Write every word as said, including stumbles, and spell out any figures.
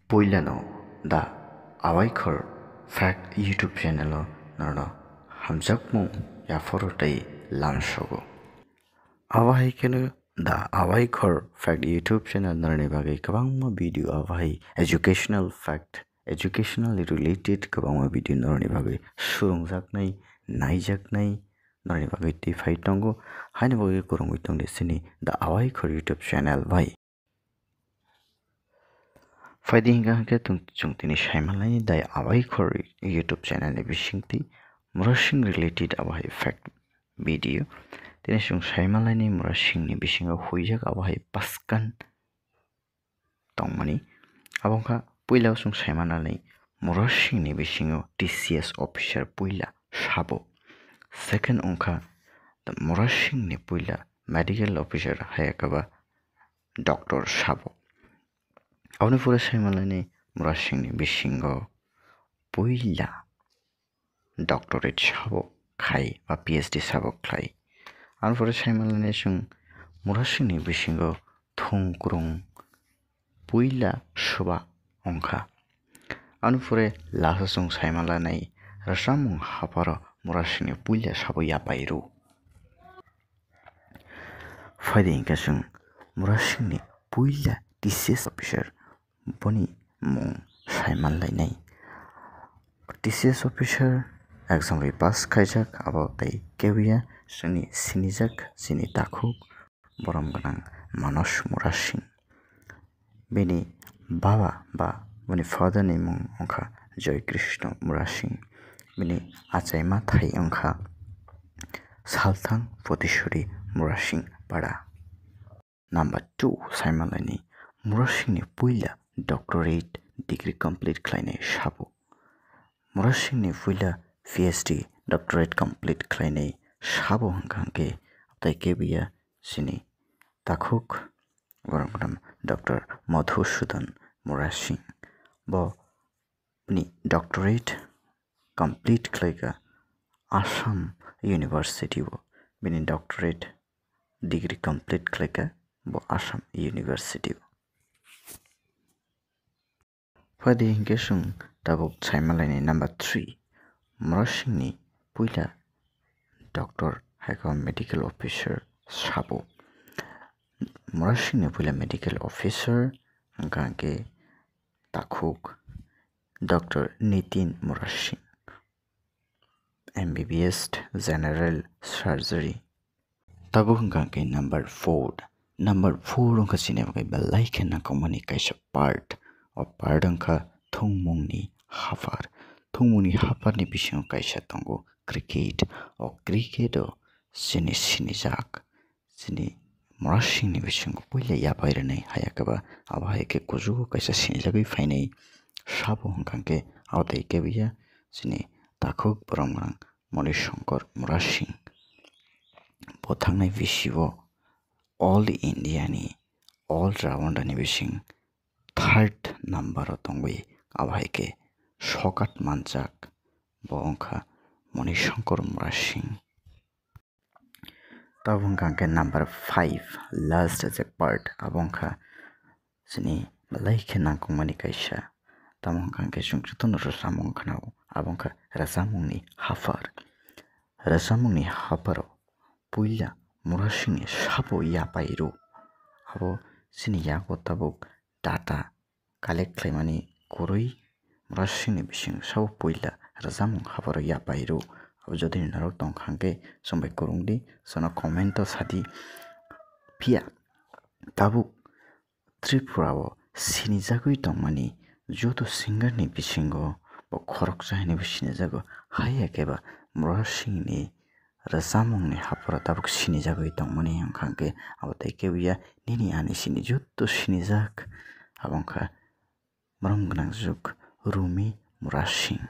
Puilano The Awaikhor Fact YouTube channel o norno hamjakmung yapharo tei lamsogo. Abo hai kheno The Awaikhor Fact YouTube channel norni bagwi kwbangma video, abo hai educational fact, educational related kwbangma video norni bagwi surungjaknai, naijaknai norni bagwi twi phai tongo. Haini bagwi kwrwngwi tongdi chini The Awaikhor YouTube channel bai. Phaidi hingka hingke tung-, chwng tini saimanlaini The Awaikhor YouTube channel ni bisingtwi Murasing related abo hai fact video. Tini chwng saimanlaini Murasing ni bisingo huijak abo hai paskan tongmani. Abo wngkha puila o chwng saimanlaini Murasing ni bisingo T C S officer puila sabo. Second wngkha the Murasing ni puila medical officer hayakaba doctor sabo. Aboni pore saimanlaini Murasing ni bisingo puila doctorate sabo khai ba P H D sabo khlai. Aboni pore saimanlaini chwng Murasing ni bisingo thung kwrwng puila suba wngkha. Aboni pore last o chwng saimanlainai rwchapmung hapharo Murasing ni puila sabo yapai rw. Phaidi hingke chwng Murasing ni puila T C S officer boni mung saimanlainai. T C S officer exam bai pass khaijak abo tei kebuya chwngni sinijak chini takhuk borom gwnang Manos Murasing. Bini baba ba bini father ni mung wngkha Joy Krishna Murasing. Bini achaima thai wngkha Salthang Potisuri Murasing Para. Number two saimanlaini Murasing ni puila doctorate degree complete khlainai sabo. Murasing ni puila P H D doctorate complete khlainai sabo hwnkha hwnkhe tei kebuya chini takhuk borok gwnang Doctor Madhusudan Murasing. Bo bini doctorate complete khlaikha Assam University o. Bini doctorate degree complete khlaikha bo Assam University o. Phaidi hingke chwng tabuk saimanlaini number three, Murasing ni puila doctor haikhe medical officer sabo. Murasing ni puila medical officer hwnkha hwnkhe takhuk Doctor Nitin Murasing, M B B S General Surgery. Tabuk hwnkha hwnkhe number four. Number four wngkha chini bagwi belai khe nangkukmani kaisa part. O part wngkha thwngmungni haphar. Thwngmungni hapharni bisingo kaisa tongo cricket. O cricket o chini sinijak. Chini Murasingni bisingo puila yapai rwnai, haya khe ba abo hai khe kuchugo kaisa sinijagwi phainai. Sabo hwnkha hwnkhe abo tei kebuya chini takhuk borom gwnang Moni Shankar Murasing. Bo thangnai bisi o All India ni All Rounder ni bising third number o tongwi abo hai khe sokat manjak, bo wngkha Moni Shankar Murasing. Tabuk hwnkha hwnkhe number five, last je part, abo wngkha chini belai khe nangkukmani kaisa. Tamo hwnkha hwnkhe chwng jotono rwchapmung khwnao, abo wngkha rwchapmungni haphar. Rwchapmungni hapharo puila Murasingni sabo yapai rw. Abo chini yago tabuk data collect khlaimani kwrwi Murasingni bising sabo puila rwchapmung hapharo yapai rw. Abo jodi ni norok tongkha hwnkhe chwng bai kwrwngdi, chwngno comment o sadi. Phiya tabuk Tripura o sinijagwi tongmani joto singer ni bisingo bo khoroksa hinwi bo sinijago, haiya khe ba Murasingni rwchapmungni hapharo tabuk sinijagwi tongmani wngkha hwnkhe abo tei kebuya nini ani sini joto sinijak, abo wngkha borom gwnang juk Rumi Murasing.